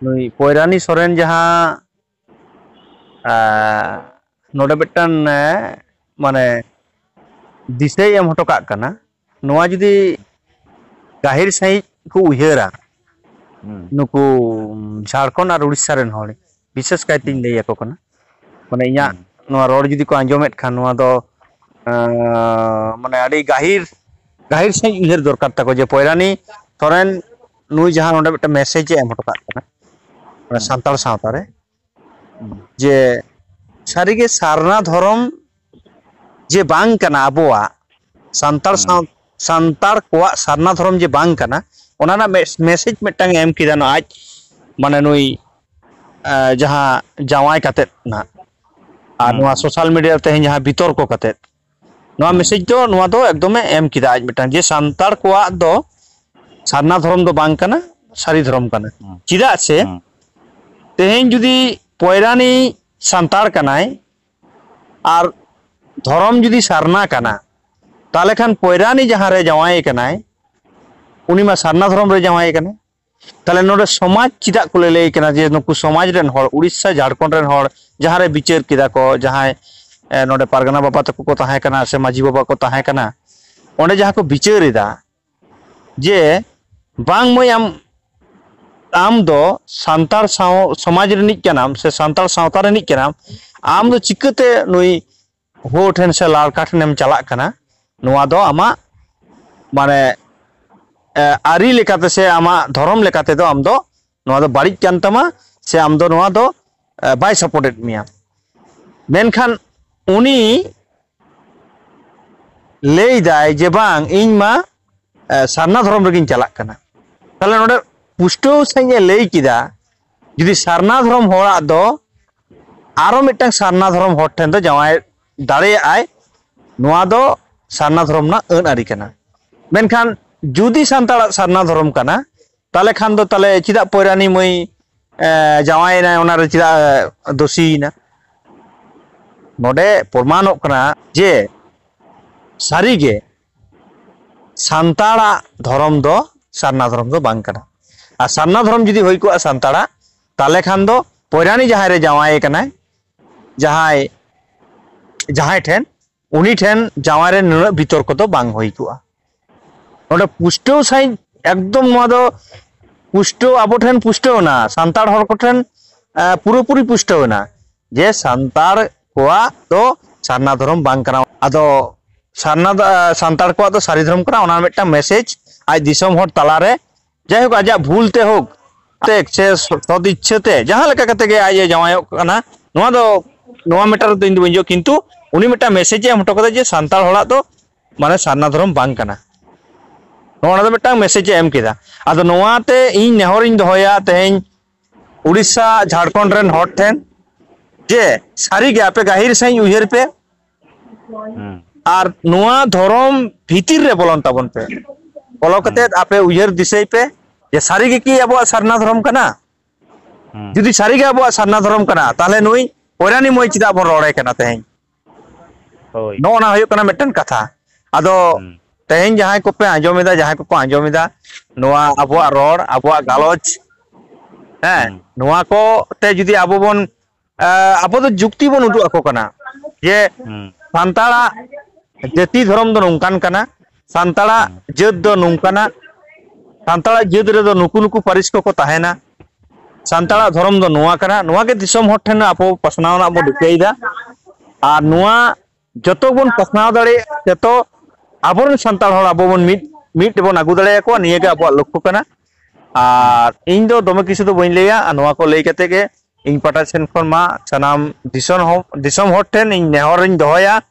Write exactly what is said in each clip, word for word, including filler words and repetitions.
ᱱᱩᱭ ᱯᱚᱭᱨᱟᱱᱤ ᱥᱚᱨᱮᱱ ᱡᱟᱦᱟᱸ ᱟᱨ ᱱᱚᱰᱮ ᱢᱤᱫᱴᱟᱝ ᱮ, ᱢᱟᱱᱮ ᱫᱤᱥᱟᱹᱭ ᱮᱢ ᱦᱚᱴᱚ ᱠᱟᱜ ᱠᱟᱱᱟ᱾ ᱱᱚᱣᱟ ᱡᱩᱫᱤ ᱜᱟᱹᱦᱤᱨ ᱥᱟᱺᱦᱤᱡ ᱠᱚ ᱩᱭᱦᱟᱹᱨᱟ, ᱱᱩᱠᱩ ᱡᱷᱟᱲᱠᱷᱚᱸᱰ ᱟᱨ ᱩᱲᱤᱥᱥᱟ ᱨᱮᱱ ᱦᱚᱲ, ᱵᱤᱥᱮᱥ ᱠᱟᱭᱛᱮᱧ ᱞᱟᱹᱭ ᱟᱠᱚ ᱠᱟᱱᱟ, ᱢᱟᱱᱮ ᱤᱧᱟᱹᱜ ᱱᱚᱣᱟ ᱨᱚᱲ ᱡᱩᱫᱤ ᱠᱚ ᱟᱸᱡᱚᱢᱮᱫ ᱠᱷᱟᱱ, ᱱᱚᱣᱟ ᱫᱚ ᱮᱸ, ᱢᱟᱱᱮ ᱟᱹᱰᱤ ᱜᱟᱹᱦᱤᱨ ᱜᱟᱹᱦᱤᱨ ᱥᱟᱺᱦᱤᱡ ᱩᱭᱦᱟᱹᱨ ᱫᱚᱨᱠᱟᱨ ᱛᱟᱠᱚ, ᱡᱮ ᱯᱚᱭᱨᱟᱱᱤ ᱥᱚᱨᱮᱱ ᱱᱩᱭ ᱡᱟᱦᱟᱸ ᱱᱚᱰᱮ ᱢᱤᱫᱴᱟᱝ ᱢᱮᱥᱮᱡᱽ ᱮ ᱮᱢ ᱦᱚᱴᱚ ᱠᱟᱜ ᱠᱟᱱᱟ ᱥᱟᱱᱛᱟᱲ ᱥᱟᱶᱛᱟ ᱨᱮ, ᱡᱮ ᱥᱟᱹᱨᱤᱜᱮ ᱥᱟᱨᱱᱟ ᱫᱷᱚᱨᱚᱢ ᱡᱮ ᱵᱟᱝ ᱠᱟᱱᱟ ᱟᱵᱚᱣᱟᱜ ᱥᱟᱱᱛᱟᱲ ᱥᱟᱶ ᱥᱟᱱᱛᱟᱲ ᱠᱚᱣᱟᱜ ᱥᱟᱨᱱᱟ ᱫᱷᱚᱨᱚᱢ ᱡᱮ ᱵᱟᱝ ᱠᱟᱱᱟ, ᱚᱱᱟ ᱨᱮᱱᱟᱜ ᱢᱮᱥ- ᱢᱮᱥᱮᱡᱽ ᱢᱤᱫᱴᱟᱝ ᱮ ᱮᱢ ᱠᱮᱫᱟ ᱱᱚᱣᱟ ᱟᱡ, ᱢᱟᱱᱮ ᱱᱩᱭ ᱮ, ᱡᱟᱦᱟᱸ ᱡᱟᱶᱟᱭ ᱠᱟᱛᱮᱫ ᱱᱟᱜ ᱟᱨ ᱱᱚᱣᱟ ᱥᱳᱥᱟᱞ ᱢᱤᱰᱤᱭᱟ ᱨᱮ ᱛᱮᱦᱮᱧ ᱡᱟᱦᱟᱸ ᱵᱤᱛᱚᱨᱠᱚ ᱠᱟᱛᱮᱫ ᱱᱚᱣᱟ ᱢᱮᱥᱮᱡᱽ ᱫᱚ, ᱱᱚᱣᱟ ᱫᱚ ᱮᱠᱫᱚᱢᱮ ᱮᱢ ᱠᱮᱫᱟ ᱟᱡ ᱢᱤᱫᱴᱟᱝ, ᱡᱮ ᱥᱟᱱᱛᱟᱲ ᱠᱚᱣᱟᱜ ᱫᱚ ᱥᱟᱨᱱᱟ ᱫᱷᱚᱨᱚᱢ ᱫᱚ ᱵᱟᱝ ᱠᱟᱱᱟ, ᱥᱟᱹᱨᱤ ᱫᱷᱚᱨᱚᱢ ᱠᱟᱱᱟ᱾ ᱪᱮᱫᱟᱜ ᱥᱮ ᱛᱮᱦᱮᱧ ᱡᱩᱫᱤ ᱯᱚᱭᱨᱟᱱᱤ ᱥᱟᱱᱛᱟᱲ ᱠᱟᱱᱟᱭ ᱟᱨ ᱫᱷᱚᱨᱚᱢ ᱡᱩᱫᱤ ᱥᱟᱨᱱᱟ ᱠᱟᱱᱟ, ᱛᱟᱦᱚᱞᱮ ᱠᱷᱟᱱ ᱯᱚᱭᱨᱟᱱᱤ ᱡᱟᱦᱟᱸ ᱨᱮ ᱡᱟᱶᱟᱭ ᱠᱟᱱᱟᱭ, ᱩᱱᱤ ᱢᱟ ᱥᱟᱨᱱᱟ ᱫᱷᱚᱨᱚᱢ ᱨᱮ ᱡᱟᱶᱟᱭ ᱠᱟᱱᱟᱭ᱾ ᱛᱟᱦᱚᱞᱮ ᱱᱚᱰᱮ ᱥᱚᱢᱟᱡᱽ ᱪᱮᱫᱟᱜ ᱠᱚ ᱞᱟᱹᱞᱟᱹᱭ ᱠᱟᱱᱟ ᱡᱮ ᱱᱩᱠᱩ ᱥᱚᱢᱟᱡᱽ ᱨᱮᱱ ᱦᱚᱲ, ᱩᱲᱤᱥᱥᱟ ᱡᱷᱟᱲᱠᱷᱚᱸᱰ ᱨᱮᱱ ᱦᱚᱲ, ᱡᱟᱦᱟᱸ ᱨᱮ ᱵᱤᱪᱟᱹᱨ ᱠᱮᱫᱟ ᱠᱚ, ᱡᱟᱦᱟᱸᱭ ᱮ, ᱱᱚᱰᱮ ᱯᱟᱨᱜᱟᱱᱟ ᱵᱟᱵᱟ ᱛᱟᱠᱚ ᱠᱚ ᱛᱟᱦᱮᱸ ᱠᱟᱱᱟ ᱥᱮ ᱢᱟᱹᱡᱷᱤ ᱵᱟᱵᱟ ᱠᱚ ᱛᱟᱦᱮᱸ ᱠᱟᱱᱟ, ᱚᱸᱰᱮ ᱡᱟᱦᱟᱸ ᱠᱚ ᱵᱤᱪᱟᱹᱨ ᱮᱫᱟ ᱡᱮ ᱵᱟᱝ ᱢᱟᱹᱭ, ᱟᱢ ᱟᱢ ᱫᱚ ᱥᱟᱱᱛᱟᱲ ᱥᱟᱶ ᱥᱚᱢᱟᱡᱽ ᱨᱤᱱᱤᱡ ᱠᱟᱱᱟᱢ ᱥᱮ ᱥᱟᱱᱛᱟᱲ ᱥᱟᱶᱛᱟ ᱨᱤᱱᱤᱡ ᱠᱟᱱᱟᱢ, ᱟᱢ ᱫᱚ ᱪᱤᱠᱟᱹᱛᱮ ᱱᱩᱭ ᱦᱳ ᱴᱷᱮᱱ ᱥᱮ ᱞᱟᱲᱠᱟ ᱴᱷᱮᱱᱮᱢ ᱪᱟᱞᱟᱜ ᱠᱟᱱᱟ? ᱱᱚᱣᱟ ᱫᱚ ᱟᱢᱟᱜ ᱢᱟᱱᱮ ᱮ, ᱟᱹᱨᱤ ᱞᱮᱠᱟᱛᱮ ᱥᱮ ᱟᱢᱟᱜ ᱫᱷᱚᱨᱚᱢ ᱞᱮᱠᱟᱛᱮ ᱫᱚ ᱟᱢ ᱫᱚ ᱱᱚᱣᱟ ᱫᱚ ᱵᱟᱹᱲᱤᱡ ᱠᱟᱱ ᱛᱟᱢᱟ, ᱥᱮ ᱟᱢ ᱫᱚ ᱱᱚᱣᱟ ᱫᱚ ᱮ, ᱵᱟᱭ ᱥᱟᱯᱳᱨᱴᱮᱰ ᱢᱮᱭᱟ᱾ ᱢᱮᱱᱠᱷᱟᱱ ᱩᱱᱤ ᱞᱟᱹᱭ ᱫᱟᱭ ᱡᱮ ᱵᱟᱝ, ᱤᱧ ᱢᱟ ᱮ, ᱥᱟᱨᱱᱟ ᱫᱷᱚᱨᱚᱢ ᱨᱮᱜᱤᱧ ᱪᱟᱞᱟᱜ ᱠᱟᱱᱟ᱾ ᱛᱟᱦᱞᱮ ᱱᱚᱰᱮ ᱯᱩᱥᱴᱟᱹᱣ ᱥᱟᱺᱦᱤᱡ ᱮ ᱞᱟᱹᱭ ᱠᱮᱫᱟ, ᱡᱩᱫᱤ ᱥᱟᱨᱱᱟ ᱫᱷᱚᱨᱚᱢ ᱦᱚᱲᱟᱜ ᱫᱚ ᱟᱨᱚ ᱢᱤᱫᱴᱟᱝ ᱥᱟᱨᱱᱟ ᱫᱷᱚᱨᱚᱢ ᱦᱚᱲ ᱴᱷᱮᱱ ᱫᱚ ᱡᱟᱶᱟᱭ ᱫᱟᱲᱮᱭᱟᱜᱼᱟᱭ, ᱱᱚᱣᱟ ᱫᱚ ᱥᱟᱨᱱᱟ ᱫᱷᱚᱨᱚᱢ ᱨᱮᱱᱟᱜ ᱟᱹᱱ ᱟᱹᱨᱤ ᱠᱟᱱᱟ᱾ ᱢᱮᱱᱠᱷᱟᱱ ᱡᱩᱫᱤ ᱥᱟᱱᱛᱟᱲᱟᱜ ᱥᱟᱨᱱᱟ ᱫᱷᱚᱨᱚᱢ ᱠᱟᱱᱟ, ᱛᱟᱦᱞᱮ ᱠᱷᱟᱱ ᱫᱚ ᱛᱟᱦᱞᱮ ᱪᱮᱫᱟᱜ ᱯᱚᱭᱨᱟᱱᱤ ᱢᱟᱹᱭ ᱮ, ᱡᱟᱶᱟᱭᱮᱱᱟᱭ, ᱚᱱᱟᱨᱮ ᱪᱮᱫᱟᱜ ᱮ ᱫᱳᱥᱤᱭᱮᱱᱟ? ᱱᱚᱰᱮ ᱯᱨᱚᱢᱟᱱᱚᱜ ᱠᱟᱱᱟ ᱡᱮ ᱥᱟᱹᱨᱤᱜᱮ ᱥᱟᱱᱛᱟᱲᱟᱜ ᱫᱷᱚᱨᱚᱢ ᱫᱚ ᱥᱟᱨᱱᱟ ᱫᱷᱚᱨᱚᱢ ᱫᱚ ᱵᱟᱝ ᱠᱟᱱᱟ᱾ ᱟᱨ ᱥᱟᱨᱱᱟ ᱫᱷᱚᱨᱚᱢ ᱡᱩᱫᱤ ᱦᱩᱭ ᱠᱚᱜᱼᱟ ᱥᱟᱱᱛᱟᱲᱟᱜ, ᱛᱟᱦᱚᱞᱮ ᱠᱷᱟᱱ ᱫᱚ ᱯᱚᱭᱨᱟᱱᱤ ᱡᱟᱦᱟᱸᱭ ᱨᱮ ᱡᱟᱶᱟᱭᱮ ᱠᱟᱱᱟᱭ, ᱡᱟᱦᱟᱸᱭ ᱡᱟᱦᱟᱸᱭ ᱴᱷᱮᱱ, ᱩᱱᱤ ᱴᱷᱮᱱ ᱡᱟᱶᱟᱭ ᱨᱮ ᱱᱩᱱᱟᱹᱜ ᱵᱤᱛᱚᱨᱠᱚ ᱫᱚ ᱵᱟᱝ ᱦᱩᱭ ᱠᱚᱜᱼᱟ᱾ ᱱᱚᱰᱮ ᱯᱩᱥᱴᱟᱹᱣ ᱥᱟᱺᱦᱤᱡ ᱮᱠᱫᱚᱢ ᱱᱚᱣᱟ ᱫᱚ ᱯᱩᱥᱴᱟᱹᱣ ᱟᱵᱚ ᱴᱷᱮᱱ ᱯᱩᱥᱴᱟᱹᱣ ᱮᱱᱟ, ᱥᱟᱱᱛᱟᱲ ᱦᱚᱲ ᱠᱚᱴᱷᱮᱱ ᱯᱩᱨᱟᱹᱯᱩᱨᱤ ᱯᱩᱥᱴᱟᱹᱣ ᱮᱱᱟ ᱡᱮ ᱥᱟᱱᱛᱟᱲ ᱠᱚᱣᱟᱜ ᱫᱚ ᱥᱟᱨᱱᱟ ᱫᱷᱚᱨᱚᱢ ᱵᱟᱝ ᱠᱟᱱᱟ᱾ ᱟᱫᱚ ᱥᱟᱨᱱᱟ ᱥᱟᱱᱛᱟᱲ ᱠᱚᱣᱟᱜ ᱫᱚ ᱥᱟᱹᱨᱤ ᱫᱷᱚᱨᱚᱢ ᱠᱟᱱᱟ, ᱚᱱᱟ ᱢᱤᱫᱴᱟᱝ ᱢᱮᱥᱮᱡᱽ ᱟᱡ ᱫᱤᱥᱚᱢ ᱦᱚᱲ ᱛᱟᱞᱟᱨᱮ, ᱡᱟᱭᱦᱳᱠ, ᱟᱡᱟᱜ ᱵᱷᱩᱞ ᱛᱮ ᱦᱳᱠ ᱛᱮ ᱥᱮ ᱥᱚᱛ ᱤᱪᱪᱷᱟᱹ ᱛᱮ ᱡᱟᱦᱟᱸ ᱞᱮᱠᱟ ᱠᱟᱛᱮ ᱜᱮ ᱟᱡ ᱮ ᱡᱟᱶᱟᱭᱚᱜ ᱠᱟᱱᱟ, ᱱᱚᱣᱟ ᱫᱚ, ᱱᱚᱣᱟ ᱢᱮᱴᱟᱨ ᱨᱮᱫᱚ ᱤᱧ ᱫᱚ ᱵᱟᱹᱧ ᱦᱤᱡᱩᱜᱼᱟ, ᱠᱤᱱᱛᱩ ᱩᱱᱤ ᱢᱤᱫᱴᱟᱝ ᱢᱮᱥᱮᱡᱽ ᱮ ᱮᱢ ᱦᱚᱴᱚ ᱠᱟᱫᱟ ᱡᱮ ᱥᱟᱱᱛᱟᱲ ᱦᱚᱲᱟᱜ ᱫᱚ, ᱢᱟᱱᱮ, ᱥᱟᱨᱱᱟ ᱫᱷᱚᱨᱚᱢ ᱵᱟᱝ ᱠᱟᱱᱟ᱾ ᱱᱚᱜᱼᱚ ᱱᱚᱣᱟ ᱫᱚ ᱢᱤᱫᱴᱟᱝ ᱢᱮᱥᱮᱡᱽ ᱮ ᱮᱢ ᱠᱮᱫᱟ᱾ ᱟᱫᱚ ᱱᱚᱣᱟᱛᱮ ᱤᱧ ᱱᱮᱦᱚᱨᱤᱧ ᱫᱚᱦᱚᱭᱟ ᱛᱮᱦᱮᱧ ᱩᱲᱤᱥᱥᱟ, ᱡᱷᱟᱲᱠᱷᱚᱸᱰ ᱨᱮᱱ ᱦᱚᱲ ᱴᱷᱮᱱ ᱡᱮ ᱥᱟᱹᱨᱤᱜᱮ ᱟᱯᱮ ᱜᱟᱹᱦᱤᱨ ᱥᱟᱺᱦᱤᱡ ᱩᱭᱦᱟᱹᱨ ᱯᱮ, ᱟᱨ ᱱᱚᱣᱟ ᱫᱷᱚᱨᱚᱢ ᱵᱷᱤᱛᱤᱨ ᱨᱮ ᱵᱚᱞᱚᱱ ᱛᱟᱵᱚᱱ ᱯᱮ᱾ ᱵᱚᱞᱚ ᱠᱟᱛᱮ ᱟᱯᱮ ᱩᱭᱦᱟᱹᱨ ᱫᱤᱥᱟᱹᱭ ᱯᱮ ᱡᱮ ᱥᱟᱹᱨᱤ ᱜᱮ ᱠᱤ ᱟᱵᱚᱣᱟᱜ ᱥᱟᱨᱱᱟ ᱫᱷᱚᱨᱚᱢ ᱠᱟᱱᱟ? ᱡᱩᱫᱤ ᱥᱟᱹᱨᱤ ᱜᱮ ᱟᱵᱚᱣᱟᱜ ᱥᱟᱨᱱᱟ ᱫᱷᱚᱨᱚᱢ ᱠᱟᱱᱟ, ᱛᱟᱦᱚᱞᱮ ᱱᱩᱭ ᱯᱚᱭᱨᱟᱱᱤ ᱢᱟᱹᱭ ᱪᱮᱫᱟᱜ ᱵᱚᱱ ᱨᱚᱲᱮ ᱠᱟᱱᱟ ᱛᱮᱦᱮᱧ? ᱦᱳᱭ᱾ ᱱᱚᱜᱼᱚ ᱱᱟ ᱦᱩᱭᱩᱜ ᱠᱟᱱᱟ ᱢᱤᱫᱴᱮᱱ ᱠᱟᱛᱷᱟ᱾ ᱟᱫᱚ ᱛᱮᱦᱮᱧ ᱡᱟᱦᱟᱸᱭ ᱠᱚᱯᱮ ᱟᱸᱡᱚᱢ ᱮᱫᱟ, ᱡᱟᱦᱟᱸᱭ ᱠᱚᱠᱚ ᱟᱸᱡᱚᱢ ᱮᱫᱟ, ᱱᱚᱣᱟ ᱟᱵᱚᱣᱟᱜ ᱨᱚᱲ, ᱟᱵᱚᱣᱟᱜ ᱜᱟᱞᱚᱪ, ᱦᱮᱸ, ᱱᱚᱣᱟ ᱠᱚ ᱛᱮ ᱡᱩᱫᱤ ᱟᱵᱚ ᱵᱚᱱ, ᱟᱵᱚ ᱫᱚ ᱡᱩᱠᱛᱤ ᱵᱚᱱ ᱩᱫᱩᱜ ᱟᱠᱚ ᱠᱟᱱᱟ ᱡᱮ ᱥᱟᱱᱛᱟᱲᱟᱜ ᱡᱟᱹᱛᱤ ᱫᱷᱚᱨᱚᱢ ᱫᱚ ᱱᱚᱝᱠᱟᱱ ᱠᱟᱱᱟ, ᱥᱟᱱᱛᱟᱲᱟᱜ ᱡᱟᱹᱛ ᱫᱚ ᱱᱚᱝᱠᱟᱱᱟ, ᱥᱟᱱᱛᱟᱲᱟᱜ ᱡᱟᱹᱛ ᱨᱮᱫᱚ ᱱᱩᱠᱩ ᱱᱩᱠᱩ ᱯᱟᱹᱨᱤᱥ ᱠᱚᱠᱚ ᱛᱟᱦᱮᱱᱟ, ᱥᱟᱱᱛᱟᱲᱟᱜ ᱫᱷᱚᱨᱚᱢ ᱫᱚ ᱱᱚᱣᱟ ᱠᱟᱱᱟ᱾ ᱱᱚᱣᱟ ᱜᱮ ᱫᱤᱥᱚᱢ ᱦᱚᱲ ᱴᱷᱮᱱ ᱟᱵᱚ ᱯᱟᱥᱱᱟᱣ ᱨᱮᱱᱟᱜ ᱵᱚ ᱨᱤᱠᱟᱹᱭᱮᱫᱟ᱾ ᱟᱨ ᱱᱚᱣᱟ ᱡᱚᱛᱚ ᱵᱚᱱ ᱯᱟᱥᱱᱟᱣ ᱫᱟᱲᱮᱭᱟᱜᱼᱟ, ᱡᱚᱛᱚ ᱟᱵᱚᱨᱮᱱ ᱥᱟᱱᱛᱟᱲ ᱦᱚᱲ ᱟᱵᱚ ᱵᱚᱱ ᱢᱤᱫ, ᱢᱤᱫ ᱨᱮᱵᱚᱱ ᱟᱹᱜᱩ ᱫᱟᱲᱮᱭᱟᱠᱚᱣᱟ, ᱱᱤᱭᱟᱹ ᱜᱮ ᱟᱵᱚᱣᱟᱜ ᱞᱚᱠᱠᱷᱚ ᱠᱟᱱᱟ᱾ ᱟᱨ ᱤᱧ ᱫᱚ ᱫᱚᱢᱮ ᱠᱤᱪᱷᱩ ᱫᱚ ᱵᱟᱹᱧ ᱞᱟᱹᱭᱟ, ᱟᱨ ᱱᱚᱣᱟ ᱠᱚ ᱞᱟᱹᱭ ᱠᱟᱛᱮ ᱜᱮ ᱤᱧ ᱯᱟᱦᱴᱟ ᱥᱮᱱ ᱠᱷᱚᱱ ᱢᱟ ᱥᱟᱱᱟᱢ ᱫᱤᱥᱚᱢ ᱦᱚᱲ, ᱫᱤᱥᱚᱢ ᱦᱚᱲ ᱴᱷᱮᱱ ᱤᱧ ᱱᱮᱦᱚᱨᱤᱧ ᱫᱚᱦᱚᱭᱟ,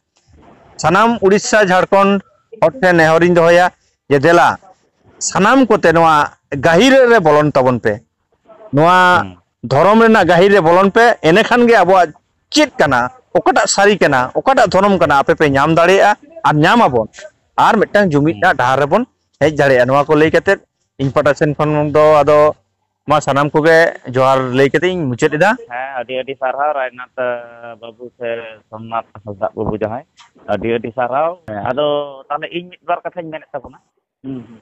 ᱥᱟᱱᱟᱢ ᱩᱲᱤᱥᱥᱟ, ᱡᱷᱟᱲᱠᱷᱚᱸᱰ ᱦᱚᱲ ᱴᱷᱮᱱ ᱱᱮᱦᱚᱨᱤᱧ ᱫᱚᱦᱚᱭᱟ ᱡᱮ ᱫᱮᱞᱟ ᱥᱟᱱᱟᱢ ᱠᱚᱛᱮ ᱱᱚᱣᱟ ᱜᱟᱹᱦᱤᱨ ᱨᱮ ᱵᱚᱞᱚᱱ ᱛᱟᱵᱚᱱ ᱯᱮ, ᱱᱚᱣᱟ ᱫᱷᱚᱨᱚᱢ ᱨᱮᱱᱟᱜ ᱜᱟᱹᱦᱤᱨ ᱨᱮ ᱵᱚᱞᱚᱱ ᱯᱮ, ᱮᱱᱮᱠᱷᱟᱱ ᱜᱮ ᱟᱵᱚᱣᱟᱜ ᱪᱮᱫ ᱠᱟᱱᱟ, ᱚᱠᱟᱴᱟᱜ ᱥᱟᱹᱨᱤ ᱠᱟᱱᱟ, ᱚᱠᱟᱴᱟᱜ ᱫᱷᱚᱨᱚᱢ ᱠᱟᱱᱟ, ᱟᱯᱮ ᱯᱮ ᱧᱟᱢ ᱫᱟᱲᱮᱭᱟᱜᱼᱟ ᱟᱨ ᱧᱟᱢ ᱟᱵᱚᱱ, ᱟᱨ ᱢᱤᱫᱴᱟᱝ ᱡᱩᱢᱤᱫ ᱨᱮᱱᱟᱜ ᱰᱟᱦᱟᱨ ᱨᱮᱵᱚᱱ ᱦᱮᱡ ᱫᱟᱲᱮᱭᱟᱜᱼᱟ᱾ ᱱᱚᱣᱟ ᱠᱚ ᱞᱟᱹᱭ ᱠᱟᱛᱮ ᱤᱧ ᱯᱟᱦᱴᱟ ᱥᱮᱱ ᱠᱷᱚᱱ ᱫᱚ ᱟᱫᱚ ᱢᱟ ᱥᱟᱱᱟᱢ ᱠᱚᱜᱮ ᱡᱚᱦᱟᱨ ᱞᱟᱹᱭ ᱠᱟᱛᱮ ᱤᱧ ᱢᱩᱪᱟᱹᱫ ᱮᱫᱟ᱾ ᱦᱮᱸ, ᱟᱹᱰᱤ ᱟᱹᱰᱤ ᱥᱟᱨᱦᱟᱣ ᱨᱟᱭᱱᱟᱛᱷ, ᱟᱸ, ᱵᱟᱹᱵᱩ ᱥᱮ ᱥᱳᱢᱱᱟᱛᱷ ᱦᱟᱸᱥᱫᱟᱜ ᱵᱟᱹᱵᱩ ᱡᱟᱦᱟᱸᱭ, ᱟᱹᱰᱤ ᱟᱹᱰᱤ ᱥᱟᱨᱦᱟᱣ᱾ ᱦᱮᱸ, ᱟᱫᱚ ᱛᱟᱦᱞᱮ ᱤᱧ ᱢᱤᱫ ᱵᱟᱨ ᱠᱟᱛᱷᱟᱧ ᱢᱮᱱᱮᱫ ᱛᱟᱵᱚᱱᱟ᱾ ᱦᱩᱸ, ᱦᱩᱸ᱾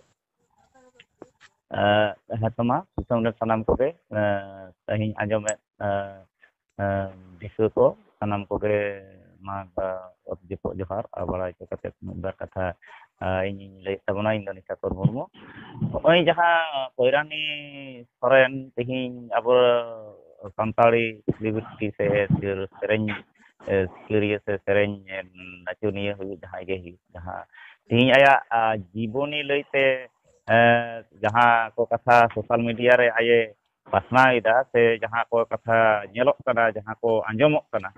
ᱦᱮᱸ ᱛᱚ ᱢᱟ, ᱫᱤᱥᱚᱢ ᱨᱮᱱ ᱥᱟᱱᱟᱢ ᱠᱚᱜᱮ, ᱮ, ᱛᱮᱦᱮᱧ ᱟᱸᱡᱚᱢᱮᱫ, ᱮ, ᱮ, ᱫᱤᱥᱩᱣᱟᱹ ᱠᱚ ᱥᱟᱱᱟᱢ ᱠᱚᱜᱮ ᱢᱟ, ᱮ, ᱚᱛ ᱡᱚᱯᱚᱜ ᱡᱚᱦᱟᱨ ᱟᱨ ᱵᱟᱲᱟᱭ ᱦᱚᱪᱚ ᱠᱟᱛᱮ ᱢᱤᱫ ᱵᱟᱨ ᱠᱟᱛᱷᱟ, ᱮ, ᱤᱧᱤᱧ ᱞᱟᱹᱭᱮᱫ ᱛᱟᱵᱚᱱᱟ᱾ ᱤᱧ ᱫᱚ ᱱᱤᱥᱟᱠᱚᱨ ᱢᱩᱨᱢᱩ᱾ ᱱᱚᱜᱼᱚᱭ ᱡᱟᱦᱟᱸ ᱯᱚᱭᱨᱟᱱᱤ ᱥᱚᱨᱮᱱ ᱛᱮᱦᱮᱧ ᱟᱵᱚ ᱥᱟᱱᱛᱟᱲᱤ celebrity ᱥᱮ ᱥᱮᱨᱮᱧ, ᱮ, ᱥᱤᱠᱟᱹᱨᱤᱭᱟᱹ ᱥᱮ ᱥᱮᱨᱮᱧ, ᱮ, ᱱᱟᱪᱚᱱᱤᱭᱟᱹ ᱦᱩᱭᱩᱜ, ᱡᱟᱦᱟᱸᱭ ᱜᱮ ᱦᱩᱭᱩᱜ, ᱡᱟᱦᱟᱸ ᱛᱮᱦᱮᱧ ᱟᱭᱟᱜ, ᱟ, ᱡᱤᱵᱚᱱᱤ ᱞᱟᱹᱭᱛᱮ, ᱮ, ᱡᱟᱦᱟᱸ ᱠᱚ ᱠᱟᱛᱷᱟ social media ᱨᱮ ᱟᱡ ᱮ ᱯᱟᱥᱱᱟᱣ ᱮᱫᱟ ᱥᱮ ᱡᱟᱦᱟᱸ ᱠᱚ ᱠᱟᱛᱷᱟ ᱧᱮᱞᱚᱜ ᱠᱟᱱᱟ, ᱡᱟᱦᱟᱸ ᱠᱚ ᱟᱸᱡᱚᱢᱚᱜ ᱠᱟᱱᱟ,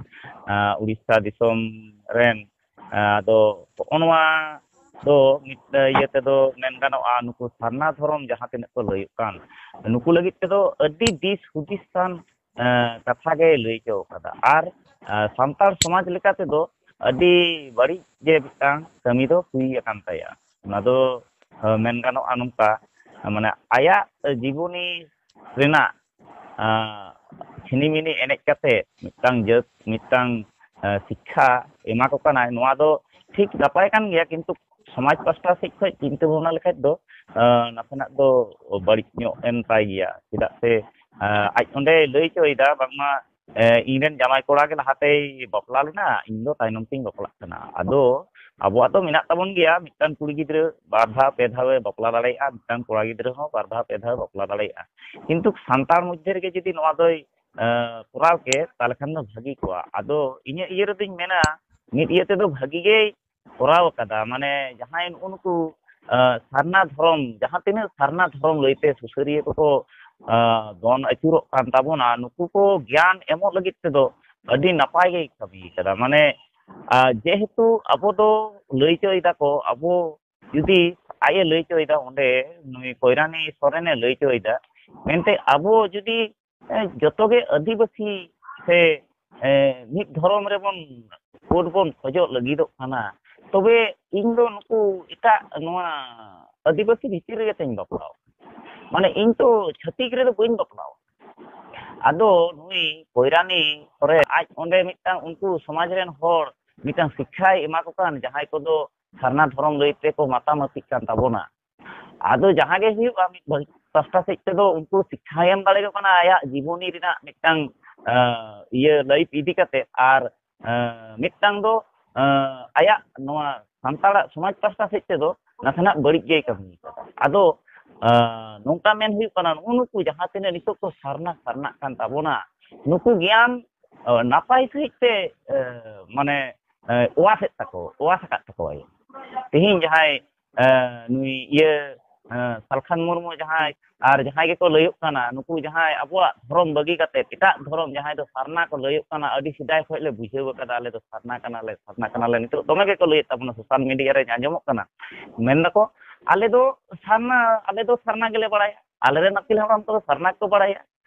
ᱟ, ᱩᱲᱤᱥᱥᱟ ᱫᱤᱥᱚᱢ ᱨᱮᱱ, ᱟ, ᱟᱫᱚ ᱦᱚᱸᱜᱼᱚ ᱱᱚᱣᱟ ᱫᱚ ᱢᱤᱫ ᱤᱭᱟᱹ ᱛᱮᱫᱚ ᱢᱮᱱ ᱜᱟᱱᱚᱜᱼᱟ, ᱱᱩᱠᱩ ᱥᱟᱨᱱᱟ ᱫᱷᱚᱨᱚᱢ ᱡᱟᱦᱟᱸ ᱛᱤᱱᱟᱹᱜ ᱠᱚ ᱞᱟᱹᱭᱚᱜ ᱠᱟᱱ, ᱱᱩᱠᱩ ᱞᱟᱹᱜᱤᱫ ᱛᱮᱫᱚ ᱟᱹᱰᱤ ᱫᱤᱥ ᱦᱩᱫᱤᱥ ᱟᱱ, ᱮ, ᱠᱟᱛᱷᱟ ᱜᱮᱭ ᱞᱟᱹᱭ ᱦᱚᱪᱚ ᱠᱟᱫᱟ᱾ ᱟᱨ, ᱮ, ᱥᱟᱱᱛᱟᱲ ᱥᱚᱢᱟᱡᱽ ᱞᱮᱠᱟ ᱛᱮᱫᱚ ᱟᱹᱰᱤ ᱵᱟᱹᱲᱤᱡ ᱜᱮ ᱢᱤᱫᱴᱟᱝ ᱠᱟᱹᱢᱤ ᱫᱚ ᱦᱩᱭ ᱟᱠᱟᱱ ᱛᱟᱭᱟ᱾ ᱚᱱᱟ ᱫᱚ, ᱮ, ᱢᱮᱱ ᱜᱟᱱᱚᱜᱼᱟ ᱱᱚᱝᱠᱟ, ᱢᱟᱱᱮ ᱟᱭᱟᱜ ᱡᱤᱵᱚᱱᱤ ᱨᱮᱱᱟᱜ, ᱮ, ᱪᱷᱤᱱᱤᱢᱤᱱᱤ ᱮᱱᱮᱡ ᱠᱟᱛᱮ ᱢᱤᱫᱴᱟᱝ ᱡᱟᱹᱛ, ᱢᱤᱫᱴᱟᱝ, ᱮ, ᱥᱤᱠᱠᱷᱟ ᱮᱢᱟ ᱠᱚ ᱠᱟᱱᱟᱭ, ᱱᱚᱣᱟ ᱫᱚ ᱴᱷᱤᱠ ᱱᱟᱯᱟᱭ ᱠᱟᱱ ᱜᱮᱭᱟ, ᱠᱤᱱᱛᱩ ᱥᱚᱢᱟᱡᱽ ᱯᱟᱥᱴᱟ ᱥᱮᱫ ᱠᱷᱚᱱ ᱪᱤᱱᱛᱟᱹ ᱵᱷᱟᱵᱽᱱᱟ ᱞᱮᱠᱷᱟᱡ ᱫᱚ, ᱮ, ᱱᱟᱥᱮᱱᱟᱜ ᱫᱚ ᱵᱟᱹᱲᱤᱡ ᱧᱚᱜ ᱮᱱ ᱛᱟᱭ ᱜᱮᱭᱟ᱾ ᱪᱮᱫᱟᱜ ᱥᱮ, ᱮ, ᱟᱡ ᱚᱸᱰᱮᱭ ᱞᱟᱹᱭ ᱦᱚᱪᱚᱭᱮᱫᱟ ᱵᱟᱝᱢᱟ, ᱮ, ᱤᱧ ᱨᱮᱱ ᱡᱟᱶᱟᱭ ᱠᱚᱲᱟ ᱜᱮ ᱞᱟᱦᱟᱛᱮᱭ ᱵᱟᱯᱞᱟ ᱞᱮᱱᱟ, ᱤᱧ ᱫᱚ ᱛᱟᱭᱱᱚᱢ ᱛᱤᱧ ᱵᱟᱯᱞᱟᱜ ᱠᱟᱱᱟ᱾ ᱟᱫᱚ ᱟᱵᱚᱣᱟᱜ ᱫᱚ ᱢᱮᱱᱟᱜ ᱛᱟᱵᱚᱱ ᱜᱮᱭᱟ, ᱢᱤᱫᱴᱟᱝ ᱠᱩᱲᱤ ᱜᱤᱫᱽᱨᱟᱹ ᱵᱟᱨ ᱫᱷᱟᱣ ᱯᱮ ᱫᱷᱟᱣ ᱮ ᱵᱟᱯᱞᱟ ᱫᱟᱲᱮᱭᱟᱜᱼᱟ, ᱢᱤᱫᱴᱟᱝ ᱠᱚᱲᱟ ᱜᱤᱫᱽᱨᱟᱹ ᱦᱚᱸ ᱵᱟᱨ ᱫᱷᱟᱣ ᱯᱮ ᱫᱷᱟᱣ ᱮ ᱵᱟᱯᱞᱟ ᱫᱟᱲᱮᱭᱟᱜᱼᱟ᱾ ᱠᱤᱱᱛᱩ ᱥᱟᱱᱛᱟᱲ ᱢᱚᱫᱽᱫᱷᱮ ᱨᱮᱜᱮ ᱡᱩᱫᱤ ᱱᱚᱣᱟ ᱫᱚᱭ, ᱮ, ᱠᱚᱨᱟᱣ ᱠᱮ, ᱛᱟᱦᱚᱞᱮ ᱠᱷᱟᱱ ᱫᱚ ᱵᱷᱟᱹᱜᱤ ᱠᱚᱜᱼᱟ᱾ ᱟᱫᱚ ᱤᱧᱟᱹᱜ ᱤᱭᱟᱹ ᱨᱮᱫᱚᱧ ᱢᱮᱱᱟ, ᱢᱤᱫ ᱤᱭᱟᱹ ᱛᱮᱫᱚ ᱵᱷᱟᱹᱜᱤ ᱜᱮᱭ ᱠᱚᱨᱟᱣ ᱟᱠᱟᱫᱟ᱾ ᱢᱟᱱᱮ ᱡᱟᱦᱟᱸᱭ ᱱᱩᱜᱼᱩ ᱱᱩᱠᱩ, ᱮ, ᱥᱟᱨᱱᱟ ᱫᱷᱚᱨᱚᱢ, ᱡᱟᱦᱟᱸ ᱛᱤᱱᱟᱹᱜ ᱥᱟᱨᱱᱟ ᱫᱷᱚᱨᱚᱢ ᱞᱟᱹᱭᱛᱮ ᱥᱩᱥᱟᱹᱨᱤᱭᱟᱹ ᱠᱚᱠᱚ, ᱮ, ᱫᱚᱱ ᱟᱹᱪᱩᱨᱚᱜ ᱠᱟᱱ ᱛᱟᱵᱚᱱᱟ, ᱱᱩᱠᱩ ᱠᱚ ᱜᱮᱭᱟᱱ ᱮᱢᱚᱜ ᱞᱟᱹᱜᱤᱫ ᱛᱮᱫᱚ ᱟᱹᱰᱤ ᱱᱟᱯᱟᱭ ᱜᱮᱭ ᱠᱟᱹᱢᱤ ᱠᱟᱫᱟ᱾ ᱢᱟᱱᱮ, ᱟ, ᱡᱮᱦᱮᱛᱩ ᱟᱵᱚ ᱫᱚ ᱞᱟᱹᱭ ᱦᱚᱪᱚᱭ ᱫᱟᱠᱚ, ᱟᱵᱚ ᱡᱩᱫᱤ ᱟᱡ ᱮ ᱞᱟᱹᱭ ᱦᱚᱪᱚᱭᱮᱫᱟ, ᱚᱸᱰᱮ ᱱᱩᱭ ᱠᱚᱭᱨᱟᱱᱤ ᱥᱚᱨᱮᱱᱮ ᱞᱟᱹᱭ ᱦᱚᱪᱚᱭᱮᱫᱟ, ᱢᱮᱱᱛᱮ ᱟᱵᱚ ᱡᱩᱫᱤ, ᱮ, ᱡᱚᱛᱚ ᱜᱮ ᱟᱹᱫᱤᱵᱟᱹᱥᱤ ᱥᱮ, ᱮ, ᱢᱤᱫ ᱫᱷᱚᱨᱚᱢ ᱨᱮᱵᱚᱱ ᱵᱷᱳᱴ ᱵᱚᱱ ᱠᱷᱚᱡᱚᱜ ᱞᱟᱹᱜᱤᱫᱚᱜ ᱠᱟᱱᱟ, ᱛᱚᱵᱮ ᱤᱧ ᱫᱚ ᱱᱩᱠᱩ ᱮᱴᱟᱜ ᱱᱚᱣᱟ ᱟᱹᱫᱤᱵᱟᱹᱥᱤ ᱵᱷᱤᱛᱤᱨ ᱨᱮᱜᱮ ᱛᱤᱧ ᱵᱟᱯᱞᱟᱣᱟ᱾ ᱢᱟᱱᱮ ᱤᱧ ᱛᱚ ᱪᱷᱟᱹᱛᱤᱠ ᱨᱮᱫᱚ ᱵᱟᱹᱧ ᱵᱟᱯᱞᱟᱣᱟ᱾ ᱟᱫᱚ ᱱᱩᱭ ᱠᱚᱭᱨᱟᱱᱤ ᱥᱚᱨᱮᱱ ᱟᱡ ᱚᱸᱰᱮ ᱢᱤᱫᱴᱟᱝ ᱩᱱᱠᱩ ᱥᱚᱢᱟᱡᱽ ᱨᱮᱱ ᱦᱚᱲ ᱢᱤᱫᱴᱟᱝ ᱥᱤᱠᱠᱷᱟᱭ ᱮᱢᱟ ᱠᱚ ᱠᱟᱱ, ᱡᱟᱦᱟᱸᱭ ᱠᱚᱫᱚ ᱥᱟᱨᱱᱟ ᱫᱷᱚᱨᱚᱢ ᱞᱟᱹᱭ ᱛᱮᱠᱚ ᱢᱟᱛᱟᱢᱟᱹᱛᱤᱜ ᱠᱟᱱ ᱛᱟᱵᱚᱱᱟ᱾ ᱟᱫᱚ ᱡᱟᱦᱟᱸ ᱜᱮ ᱦᱩᱭᱩᱜᱼᱟ, ᱢᱤᱫ ᱵᱷᱟᱹᱜᱤ ᱯᱟᱥᱴᱟ ᱥᱮᱫ ᱛᱮᱫᱚ ᱩᱱᱠᱩ ᱥᱤᱠᱠᱷᱟᱭ ᱮᱢ ᱫᱟᱲᱮᱭᱟᱠᱚ ᱠᱟᱱᱟ ᱟᱭᱟᱜ ᱡᱤᱵᱚᱱᱤ ᱨᱮᱱᱟᱜ ᱢᱤᱫᱴᱟᱝ, ᱟᱸ, ᱤᱭᱟᱹ, ᱞᱟᱭᱤᱯᱷ ᱤᱫᱤ ᱠᱟᱛᱮ, ᱟᱨ, ᱟᱸ, ᱢᱤᱫᱴᱟᱝ ᱫᱚ, ᱟᱸ, ᱟᱭᱟᱜ ᱱᱚᱣᱟ ᱥᱟᱱᱛᱟᱲᱟᱜ ᱥᱚᱢᱟᱡᱽ ᱯᱟᱥᱴᱟ ᱥᱮᱫ ᱛᱮᱫᱚ ᱱᱟᱥᱮᱱᱟᱜ ᱵᱟᱹᱲᱤᱡ ᱜᱮᱭ ᱠᱟᱹᱢᱤ ᱠᱟᱫᱟ᱾ ᱟᱫᱚ, ᱟᱸ, ᱱᱚᱝᱠᱟ ᱢᱮᱱ ᱦᱩᱭᱩᱜ ᱠᱟᱱᱟ, ᱱᱩᱜᱼᱩ ᱱᱩᱠᱩ ᱡᱟᱦᱟᱸ ᱛᱤᱱᱟᱹᱜ ᱱᱤᱛᱚᱜ ᱠᱚ ᱥᱟᱨᱱᱟ ᱥᱟᱨᱱᱟᱜ ᱠᱟᱱ ᱛᱟᱵᱚᱱᱟ, ᱱᱩᱠᱩ ᱜᱮᱭᱟᱱ, ᱟᱸ, ᱱᱟᱯᱟᱭ ᱥᱟᱺᱦᱤᱡ ᱛᱮ, ᱟᱸ, ᱢᱟᱱᱮ, ᱟᱸ, ᱚᱣᱟᱥ ᱮᱫ ᱛᱟᱠᱚ, ᱚᱣᱟᱥ ᱟᱠᱟᱫ ᱛᱟᱠᱚᱣᱟᱭ᱾ ᱛᱮᱦᱮᱧ ᱡᱟᱦᱟᱸᱭ, ᱟᱸ, ᱱᱩᱭ ᱤᱭᱟᱹ, ᱟᱸ, ᱥᱟᱞᱠᱷᱟᱱ ᱢᱩᱨᱢᱩ ᱡᱟᱦᱟᱸᱭ, ᱟᱨ ᱡᱟᱦᱟᱸᱭ ᱜᱮᱠᱚ ᱞᱟᱹᱭᱚᱜ ᱠᱟᱱᱟ, ᱱᱩᱠᱩ ᱡᱟᱦᱟᱸᱭ ᱟᱵᱚᱣᱟᱜ ᱫᱷᱚᱨᱚᱢ ᱵᱟᱹᱜᱤ ᱠᱟᱛᱮ ᱮᱴᱟᱜ ᱫᱷᱚᱨᱚᱢ, ᱡᱟᱦᱟᱸᱭ ᱫᱚ ᱥᱟᱨᱱᱟ ᱠᱚ ᱞᱟᱹᱭᱚᱜ ᱠᱟᱱᱟ, ᱟᱹᱰᱤ ᱥᱮᱫᱟᱭ ᱠᱷᱚᱱ ᱞᱮ ᱵᱩᱡᱷᱟᱹᱣ ᱟᱠᱟᱫᱟ, ᱟᱞᱮ ᱫᱚ ᱥᱟᱨᱱᱟ ᱠᱟᱱᱟᱞᱮ, ᱥᱟᱨᱱᱟ ᱠᱟᱱᱟᱞᱮ, ᱱᱤᱛᱚᱜ ᱫᱚᱢᱮ ᱜᱮᱠᱚ ᱞᱟᱹᱭᱮᱫ ᱛᱟᱵᱚᱱᱟ, ᱥᱳᱥᱟᱞ ᱢᱤᱰᱤᱭᱟ ᱨᱮ ᱟᱸᱡᱚᱢᱚᱜ ᱠᱟᱱᱟ, ᱢᱮᱱ ᱫᱟᱠᱚ, "ᱟᱞᱮ ᱫᱚ ᱥᱟᱨᱱᱟ, ᱟᱞᱮ ᱫᱚ ᱥᱟᱨᱱᱟ ᱜᱮᱞᱮ ᱵᱟᱲᱟᱭᱟ, ᱟᱞᱮᱨᱮᱱ ᱟᱹᱜᱤᱞ ᱦᱟᱯᱲᱟᱢ ᱠᱚᱫᱚ ᱥᱟᱨᱱᱟ ᱜᱮᱠᱚ ᱵᱟᱲᱟᱭᱟ᱾"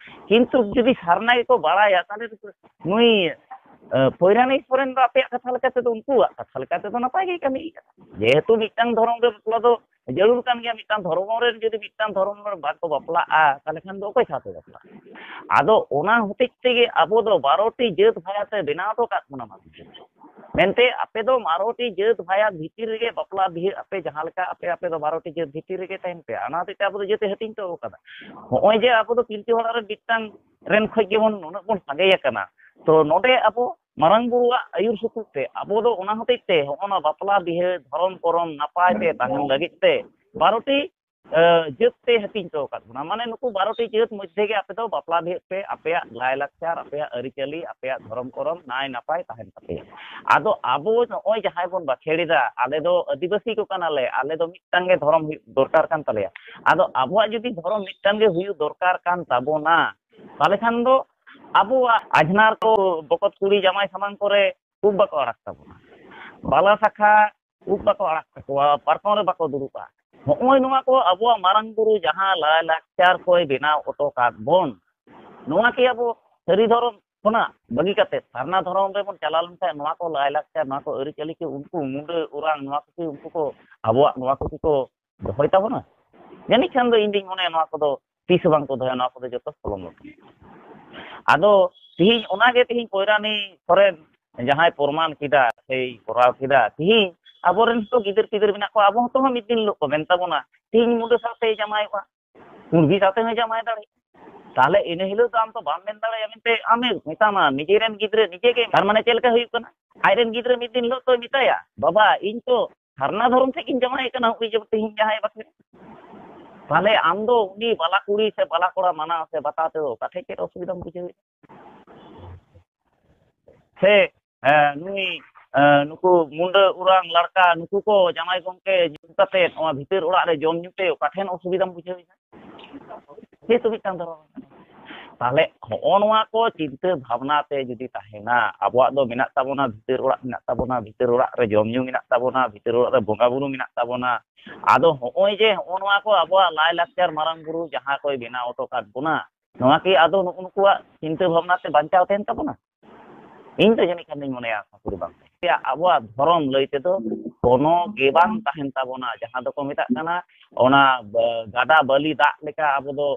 ᱠᱤᱱᱛᱩ ᱡᱩᱫᱤ ᱥᱟᱨᱱᱟ ᱜᱮᱠᱚ ᱵᱟᱲᱟᱭᱟ, ᱛᱟᱦᱚᱞᱮ ᱱᱩᱭ, ᱟᱸ, ᱯᱚᱭᱨᱟᱱᱤ ᱥᱚᱨᱮᱱ ᱫᱚ ᱟᱯᱮᱭᱟᱜ ᱠᱟᱛᱷᱟ ᱞᱮᱠᱟ ᱛᱮᱫᱚ, ᱩᱱᱠᱩᱣᱟᱜ ᱠᱟᱛᱷᱟ ᱞᱮᱠᱟ ᱛᱮᱫᱚ ᱱᱟᱯᱟᱭ ᱜᱮᱭ ᱠᱟᱹᱢᱤᱭᱮᱫᱟ᱾ ᱡᱮᱦᱮᱛᱩ ᱢᱤᱫᱴᱟᱝ ᱫᱷᱚᱨᱚᱢ ᱨᱮ ᱵᱟᱯᱞᱟ ᱫᱚ ᱡᱟᱹᱨᱩᱲ ᱠᱟᱱ ᱜᱮᱭᱟ, ᱢᱤᱫᱴᱟᱝ ᱫᱷᱚᱨᱚᱢ ᱨᱮᱱ ᱡᱩᱫᱤ ᱢᱤᱫᱴᱟᱝ ᱫᱷᱚᱨᱚᱢ ᱨᱮ ᱵᱟᱠᱚ ᱵᱟᱯᱞᱟᱜᱼᱟ, ᱛᱟᱦᱚᱞᱮ ᱠᱷᱟᱱ ᱫᱚ ᱚᱠᱚᱭ ᱥᱟᱶᱛᱮ ᱵᱟᱯᱞᱟᱜᱼᱟ? ᱟᱫᱚ ᱚᱱᱟ ᱦᱚᱛᱮᱡ ᱛᱮᱜᱮ ᱟᱵᱚ ᱫᱚ ᱵᱟᱨᱚᱴᱤ ᱡᱟᱹᱛ ᱵᱷᱟᱭᱟᱛᱮ ᱵᱮᱱᱟᱣ ᱦᱚᱴᱚ ᱠᱟᱜ ᱵᱚᱱᱟ ᱢᱟᱹᱱᱢᱤ᱾ ᱢᱮᱱᱛᱮ ᱟᱯᱮ ᱫᱚ ᱵᱟᱨᱚᱴᱤ ᱡᱟᱹᱛ ᱵᱷᱟᱭᱟᱛ ᱵᱷᱤᱛᱤᱨ ᱨᱮᱜᱮ ᱵᱟᱯᱞᱟ ᱵᱤᱦᱟᱹ ᱟᱯᱮ ᱡᱟᱦᱟᱸ ᱞᱮᱠᱟ ᱟᱯᱮ, ᱟᱯᱮ ᱫᱚ ᱵᱟᱨᱚᱴᱤ ᱡᱟᱹᱛ ᱵᱷᱤᱛᱤᱨ ᱨᱮᱜᱮ ᱛᱟᱦᱮᱱ ᱯᱮ᱾ ᱚᱱᱟ ᱦᱚᱛᱮᱡ ᱛᱮ ᱟᱵᱚ ᱫᱚ ᱡᱟᱹᱛ ᱮ ᱦᱟᱹᱴᱤᱧ ᱦᱚᱴᱚ ᱠᱟᱫᱟ᱾ ᱱᱚᱜᱼᱚᱭ ᱡᱮ ᱟᱵᱚ ᱫᱚ ᱯᱤᱞᱪᱩ ᱦᱟᱲᱟᱢ ᱨᱮᱱ ᱢᱤᱫᱴᱟᱝ ᱨᱮᱱ ᱠᱷᱚᱡ ᱜᱮᱵᱚᱱ ᱱᱩᱱᱟᱹᱜ ᱵᱚᱱ ᱥᱟᱸᱜᱮ ᱟᱠᱟᱱᱟ᱾ ᱛᱚ ᱱᱚᱰᱮ ᱟᱵᱚ ᱢᱟᱨᱟᱝ ᱵᱩᱨᱩᱣᱟᱜ ᱟᱹᱭᱩᱨ ᱥᱩᱛᱩᱜ ᱛᱮ ᱟᱵᱚ ᱫᱚ ᱚᱱᱟ ᱦᱚᱛᱮᱡ ᱛᱮ ᱦᱚᱸᱜᱼᱚ ᱱᱟ ᱵᱟᱯᱞᱟ ᱵᱤᱦᱟᱹ ᱫᱷᱚᱨᱚᱢ ᱠᱚᱨᱚᱢ ᱱᱟᱯᱟᱭ ᱛᱮ ᱛᱟᱦᱮᱱ ᱞᱟᱹᱜᱤᱫ ᱛᱮ ᱵᱟᱨᱚᱴᱤ, ᱮ, ᱡᱟᱹᱛ ᱛᱮ ᱦᱟᱹᱴᱤᱧ ᱦᱚᱴᱚ ᱟᱠᱟᱫ ᱵᱚᱱᱟ᱾ ᱢᱟᱱᱮ ᱱᱩᱠᱩ ᱵᱟᱨᱚᱴᱤ ᱡᱟᱹᱛ ᱢᱚᱫᱽᱫᱷᱮ ᱜᱮ ᱟᱯᱮ ᱫᱚ ᱵᱟᱯᱞᱟ ᱵᱤᱦᱟᱹᱜ ᱯᱮ, ᱟᱯᱮᱭᱟᱜ ᱞᱟᱭᱼᱞᱟᱠᱪᱟᱨ, ᱟᱯᱮᱭᱟᱜ ᱟᱹᱨᱤᱪᱟᱹᱞᱤ, ᱟᱯᱮᱭᱟᱜ ᱫᱷᱚᱨᱚᱢ ᱠᱚᱨᱚᱢ ᱱᱟᱭ ᱱᱟᱯᱟᱭ ᱛᱟᱦᱮᱱ ᱛᱟᱯᱮᱭᱟ᱾ ᱟᱫᱚ ᱟᱵᱚ ᱱᱚᱜᱼᱚᱭ ᱡᱟᱦᱟᱸᱭ ᱵᱚᱱ ᱵᱟᱠᱷᱮᱲ ᱮᱫᱟ, ᱟᱞᱮ ᱫᱚ ᱟᱹᱫᱤᱵᱟᱹᱥᱤ ᱠᱚ ᱠᱟᱱᱟᱞᱮ, ᱟᱞᱮ ᱫᱚ ᱢᱤᱫᱴᱟᱝ ᱜᱮ ᱫᱷᱚᱨᱚᱢ ᱦᱩᱭᱩᱜ ᱫᱚᱨᱠᱟᱨ ᱠᱟᱱ ᱛᱟᱞᱮᱭᱟ᱾ ᱟᱫᱚ ᱟᱵᱚᱣᱟᱜ ᱡᱩᱫᱤ ᱫᱷᱚᱨᱚᱢ ᱢᱤᱫᱴᱟᱝ ᱜᱮ ᱦᱩᱭᱩᱜ ᱫᱚᱨᱠᱟᱨ ᱠᱟᱱ ᱛᱟᱵᱚᱱᱟ, ᱛᱟᱦᱚᱞᱮ ᱠᱷᱟᱱ ᱫᱚ ᱟᱵᱚᱣᱟᱜ ᱟᱡᱷᱱᱟᱨ ᱠᱚ ᱵᱚᱠᱚᱛ ᱠᱩᱲᱤ ᱡᱟᱶᱟᱭ ᱥᱟᱢᱟᱝ ᱠᱚᱨᱮ ᱩᱵ ᱵᱟᱠᱚ ᱟᱲᱟᱜ ᱛᱟᱵᱚᱱᱟ, ᱵᱟᱞᱟ ᱥᱟᱠᱷᱟ ᱩᱵ ᱵᱟᱠᱚ ᱟᱲᱟᱜ ᱛᱟᱠᱚᱣᱟ, ᱯᱟᱨᱠᱚᱢ ᱨᱮ ᱵᱟᱠᱚ ᱫᱩᱲᱩᱵᱼᱟ᱾ ᱱᱚᱜᱼᱚᱭ ᱱᱚᱣᱟ ᱠᱚ ᱟᱵᱚᱣᱟᱜ ᱢᱟᱨᱟᱝ ᱵᱩᱨᱩ ᱡᱟᱦᱟᱸ ᱞᱟᱭᱼᱞᱟᱠᱪᱟᱨ ᱠᱚᱭ ᱵᱮᱱᱟᱣ ᱦᱚᱴᱚ ᱠᱟᱫ ᱵᱚᱱ, ᱱᱚᱣᱟ ᱠᱤ ᱟᱵᱚ ᱥᱟᱹᱨᱤ ᱫᱷᱚᱨᱚᱢ ᱠᱷᱚᱱᱟᱜ ᱵᱟᱹᱜᱤ ᱠᱟᱛᱮ ᱥᱟᱨᱱᱟ ᱫᱷᱚᱨᱚᱢ ᱨᱮᱵᱚᱱ ᱪᱟᱞᱟᱣ ᱞᱮᱱᱠᱷᱟᱱ ᱱᱚᱣᱟ ᱠᱚ ᱞᱟᱭᱼᱞᱟᱠᱪᱟᱨ, ᱱᱚᱣᱟ ᱠᱚ ᱟᱹᱨᱤᱪᱟᱹᱞᱤ ᱠᱤ ᱩᱱᱠᱩ ᱢᱩᱰᱟᱹ ᱚᱨᱟᱝ, ᱱᱚᱣᱟ ᱠᱚ ᱠᱤ ᱩᱱᱠᱩ ᱠᱚ ᱟᱵᱚᱣᱟᱜ ᱱᱚᱣᱟ ᱠᱚ ᱠᱤ ᱠᱚ ᱫᱚᱦᱚᱭ ᱛᱟᱵᱚᱱᱟ? ᱡᱟᱹᱱᱤᱡ ᱠᱷᱟᱱ ᱫᱚ ᱤᱧ ᱫᱩᱧ ᱢᱚᱱᱮᱭᱟ ᱱᱚᱣᱟ ᱠᱚᱫᱚ ᱛᱤᱥ ᱦᱚᱸ ᱵᱟᱝ ᱠᱚ ᱫᱚᱦᱚᱭᱟ, ᱱᱚᱣᱟ ᱠᱚᱫᱚ ᱡᱚᱛᱚ ᱯᱚᱞᱚᱢ ᱞᱚᱴᱚᱢ᱾ ᱟᱫᱚ ᱛᱤᱦᱤᱧ ᱚᱱᱟᱜᱮ ᱛᱤᱦᱤᱧ ᱯᱚᱭᱨᱟᱱᱤ ᱥᱚᱨᱮᱱ ᱡᱟᱦᱟᱸᱭ ᱯᱨᱚᱢᱟᱱ ᱠᱮᱫᱟ ᱥᱮᱭ ᱠᱚᱨᱟᱣ ᱠᱮᱫᱟ, ᱛᱤᱦᱤᱧ ᱟᱵᱚᱨᱮᱱ ᱦᱚᱸᱛᱚ ᱜᱤᱫᱟᱹᱨ ᱯᱤᱫᱟᱹᱨ ᱢᱮᱱᱟᱜ ᱠᱚᱣᱟ, ᱟᱵᱚ ᱦᱚᱸᱛᱚ ᱦᱚᱸ ᱢᱤᱫ ᱫᱤᱱ ᱦᱤᱞᱳᱜ ᱠᱚ ᱢᱮᱱ ᱛᱟᱵᱚᱱᱟ, "ᱛᱤᱦᱤᱧ ᱢᱩᱰᱟᱹ ᱥᱟᱶᱛᱮᱭ ᱡᱟᱶᱟᱭᱚᱜᱼᱟ, ᱠᱩᱲᱵᱤ ᱥᱟᱶᱛᱮ ᱦᱚᱸᱭ ᱡᱟᱶᱟᱭ ᱫᱟᱲᱮᱭᱟᱜᱼᱟ᱾" ᱛᱟᱦᱞᱮ ᱤᱱᱟᱹ ᱦᱤᱞᱳᱜ ᱫᱚ ᱟᱢ ᱫᱚ ᱵᱟᱢ ᱢᱮᱱ ᱫᱟᱲᱮᱭᱟᱜᱼᱟ ᱢᱮᱱᱛᱮ, ᱟᱢᱮ ᱢᱮᱛᱟᱢᱟ ᱱᱤᱡᱮᱨᱮᱱ ᱜᱤᱫᱽᱨᱟᱹ ᱱᱤᱡᱮ ᱜᱮ᱾ ᱛᱟᱨ ᱢᱟᱱᱮ ᱪᱮᱫ ᱞᱮᱠᱟ ᱦᱩᱭᱩᱜ ᱠᱟᱱᱟ? ᱟᱡᱨᱮᱱ ᱜᱤᱫᱽᱨᱟᱹ ᱢᱤᱫ ᱫᱤᱱ ᱦᱤᱞᱳᱜ ᱛᱚᱭ ᱢᱮᱛᱟᱭᱟ, "ᱵᱟᱵᱟ, ᱤᱧ ᱛᱚ ᱥᱟᱨᱱᱟ ᱫᱷᱚᱨᱚᱢ ᱥᱮᱫ ᱜᱤᱧ ᱡᱟᱶᱟᱭ ᱠᱟᱱᱟ, ᱦᱚᱸᱜᱼᱚᱭ ᱡᱮ ᱛᱮᱦᱮᱧ ᱡᱟᱦᱟᱸᱭ ᱵᱟᱠᱷᱮᱲ᱾" ᱛᱟᱦᱞᱮ ᱟᱢ ᱫᱚ ᱩᱱᱤ ᱵᱟᱞᱟ ᱠᱩᱲᱤ ᱥᱮ ᱵᱟᱞᱟ ᱠᱚᱲᱟ ᱢᱟᱱᱟᱣ ᱥᱮ ᱵᱟᱛᱟᱣ ᱛᱮᱫᱚ ᱚᱠᱟ ᱴᱷᱮᱡ ᱪᱮᱫ ᱚᱥᱩᱵᱤᱫᱷᱟᱢ ᱵᱩᱡᱷᱟᱹᱣᱮᱫᱟ? ᱥᱮ, ᱮ, ᱱᱩᱭ, ᱮ, ᱱᱩᱠᱩ ᱢᱩᱱᱰᱟᱹ ᱩᱨᱟᱝ ᱞᱟᱲᱠᱟ ᱱᱩᱠᱩ ᱠᱚ ᱡᱟᱶᱟᱭ ᱜᱚᱢᱠᱮ ᱧᱩ ᱠᱟᱛᱮ ᱱᱚᱣᱟ ᱵᱷᱤᱛᱟᱹᱨ ᱚᱲᱟᱜ ᱨᱮ ᱡᱚᱢ ᱧᱩ ᱛᱮ ᱚᱠᱟ ᱴᱷᱮᱱ ᱚᱥᱩᱵᱤᱫᱷᱟᱢ ᱵᱩᱡᱷᱟᱹᱣᱮᱫᱟ? ᱡᱮᱦᱮᱛᱩ ᱢᱤᱫᱴᱟᱝ ᱫᱷᱚᱨᱚᱢ ᱠᱟᱱᱟ᱾ ᱛᱟᱦᱞᱮ ᱦᱚᱸᱜᱼᱚ ᱱᱚᱣᱟ ᱠᱚ ᱪᱤᱱᱛᱟᱹ ᱵᱷᱟᱵᱽᱱᱟ ᱛᱮ ᱡᱩᱫᱤ ᱛᱟᱦᱮᱱᱟ, ᱟᱵᱚᱣᱟᱜ ᱫᱚ ᱢᱮᱱᱟᱜ ᱛᱟᱵᱚᱱᱟ ᱵᱷᱤᱛᱟᱹᱨ ᱚᱲᱟᱜ ᱢᱮᱱᱟᱜ ᱛᱟᱵᱚᱱᱟ, ᱵᱷᱤᱛᱟᱹᱨ ᱚᱲᱟᱜ ᱨᱮ ᱡᱚᱢ ᱧᱩ ᱢᱮᱱᱟᱜ ᱛᱟᱵᱚᱱᱟ, ᱵᱷᱤᱛᱟᱹᱨ ᱚᱲᱟᱜ ᱨᱮ ᱵᱚᱸᱜᱟ ᱵᱩᱨᱩ ᱢᱮᱱᱟᱜ ᱛᱟᱵᱚᱱᱟ᱾ ᱟᱫᱚ ᱦᱚᱸᱜᱼᱚᱭ ᱡᱮ ᱦᱚᱸᱜᱼᱚ ᱱᱚᱣᱟ ᱠᱚ ᱟᱵᱚᱣᱟᱜ ᱞᱟᱭᱼᱞᱟᱠᱪᱟᱨ ᱢᱟᱨᱟᱝ ᱵᱩᱨᱩ ᱡᱟᱦᱟᱸ ᱠᱚᱭ ᱵᱮᱱᱟᱣ ᱦᱚᱴᱚ ᱠᱟᱫ ᱵᱚᱱᱟ, ᱱᱚᱣᱟ ᱠᱤ ᱟᱫᱚ ᱱᱩᱜᱼᱩ ᱱᱩᱠᱩᱣᱟᱜ ᱪᱤᱱᱛᱟᱹ ᱵᱷᱟᱵᱽᱱᱟ ᱛᱮ ᱵᱟᱧᱪᱟᱣ ᱛᱟᱦᱮᱱ ᱛᱟᱵᱚᱱᱟ? ᱤᱧ ᱫᱚ ᱡᱟᱹᱱᱤᱡ ᱠᱷᱟᱱ ᱫᱚᱧ ᱢᱚᱱᱮᱭᱟ ᱥᱟᱹᱠᱩᱨ ᱵᱟᱝ᱾ ᱟᱵᱚᱣᱟᱜ ᱫᱷᱚᱨᱚᱢ ᱞᱟᱹᱭ ᱛᱮᱫᱚ ᱠᱳᱱᱳ ᱜᱮ ᱵᱟᱝ ᱛᱟᱦᱮᱱ ᱛᱟᱵᱚᱱᱟ, ᱡᱟᱦᱟᱸ ᱫᱚᱠᱚ ᱢᱮᱛᱟᱜ ᱠᱟᱱᱟ ᱚᱱᱟ ᱵ-, ᱜᱟᱰᱟ ᱵᱟᱹᱞᱤ ᱫᱟᱜ ᱞᱮᱠᱟ ᱟᱵᱚ ᱫᱚ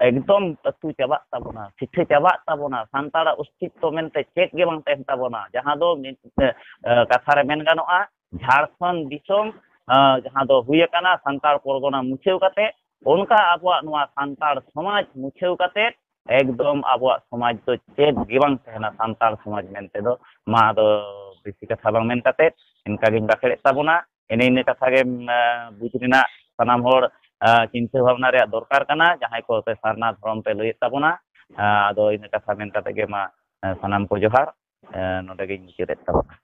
ᱮᱠᱫᱚᱢ ᱟᱹᱛᱩ ᱪᱟᱵᱟᱜ ᱛᱟᱵᱚᱱᱟ, ᱥᱤᱴᱷᱟᱹ ᱪᱟᱵᱟᱜ ᱛᱟᱵᱚᱱᱟ, ᱥᱟᱱᱛᱟᱲᱟᱜ ᱚᱥᱛᱤᱛᱛᱚ ᱢᱮᱱᱛᱮ ᱪᱮᱫ ᱜᱮ ᱵᱟᱝ ᱛᱟᱦᱮᱱ ᱛᱟᱵᱚᱱᱟ, ᱡᱟᱦᱟᱸ ᱫᱚ ᱢᱤᱫ, ᱮ, ᱠᱟᱛᱷᱟ ᱨᱮ ᱢᱮᱱ ᱜᱟᱱᱚᱜᱼᱟ, ᱡᱷᱟᱲᱠᱷᱚᱸᱰ ᱫᱤᱥᱚᱢ, ᱮ, ᱡᱟᱦᱟᱸ ᱫᱚ ᱦᱩᱭ ᱟᱠᱟᱱᱟ ᱥᱟᱱᱛᱟᱲ ᱯᱚᱨᱜᱚᱱᱟ ᱢᱩᱪᱷᱟᱹᱣ ᱠᱟᱛᱮ, ᱚᱱᱠᱟ ᱟᱵᱚᱣᱟᱜ ᱱᱚᱣᱟ ᱥᱟᱱᱛᱟᱲ ᱥᱚᱢᱟᱡᱽ ᱢᱩᱪᱷᱟᱹᱣ ᱠᱟᱛᱮ ᱮᱠᱫᱚᱢ ᱟᱵᱚᱣᱟᱜ ᱥᱚᱢᱟᱡᱽ ᱫᱚ ᱪᱮᱫ ᱜᱮ ᱵᱟᱝ ᱛᱟᱦᱮᱱᱟ ᱥᱟᱱᱛᱟᱲ ᱥᱚᱢᱟᱡᱽ ᱢᱮᱱᱛᱮ ᱫᱚ᱾ ᱢᱟ ᱟᱫᱚ ᱵᱮᱥᱤ ᱠᱟᱛᱷᱟ ᱵᱟᱝ ᱢᱮᱱ ᱠᱟᱛᱮ ᱤᱱᱠᱟ ᱜᱤᱧ ᱵᱟᱠᱷᱮᱲᱮᱫ ᱛᱟᱵᱚᱱᱟ᱾ ᱮᱱᱮ ᱤᱱᱟᱹ ᱠᱟᱛᱷᱟ ᱜᱮ, ᱮ, ᱵᱩᱡᱽ ᱨᱮᱱᱟᱜ ᱥᱟᱱᱟᱢ ᱦᱚᱲ, ᱮ, ᱪᱤᱱᱛᱟᱹ ᱵᱷᱟᱵᱽᱱᱟ ᱨᱮᱭᱟᱜ ᱫᱚᱨᱠᱟᱨ ᱠᱟᱱᱟ, ᱡᱟᱦᱟᱸᱭ ᱠᱚ ᱟᱯᱮ ᱥᱟᱨᱱᱟ ᱫᱷᱚᱨᱚᱢ ᱯᱮ ᱞᱟᱹᱭᱮᱫ ᱛᱟᱵᱚᱱᱟ᱾ ᱮ, ᱟᱫᱚ ᱤᱱᱟᱹ ᱠᱟᱛᱷᱟ ᱢᱮᱱ ᱠᱟᱛᱮ ᱜᱮ ᱢᱟ, ᱮ, ᱥᱟᱱᱟᱢ ᱠᱚ ᱡᱚᱦᱟᱨ, ᱮ, ᱱᱚᱰᱮ ᱜᱤᱧ ᱢᱩᱪᱟᱹᱫᱮᱫ ᱛᱟᱵᱚᱱᱟ᱾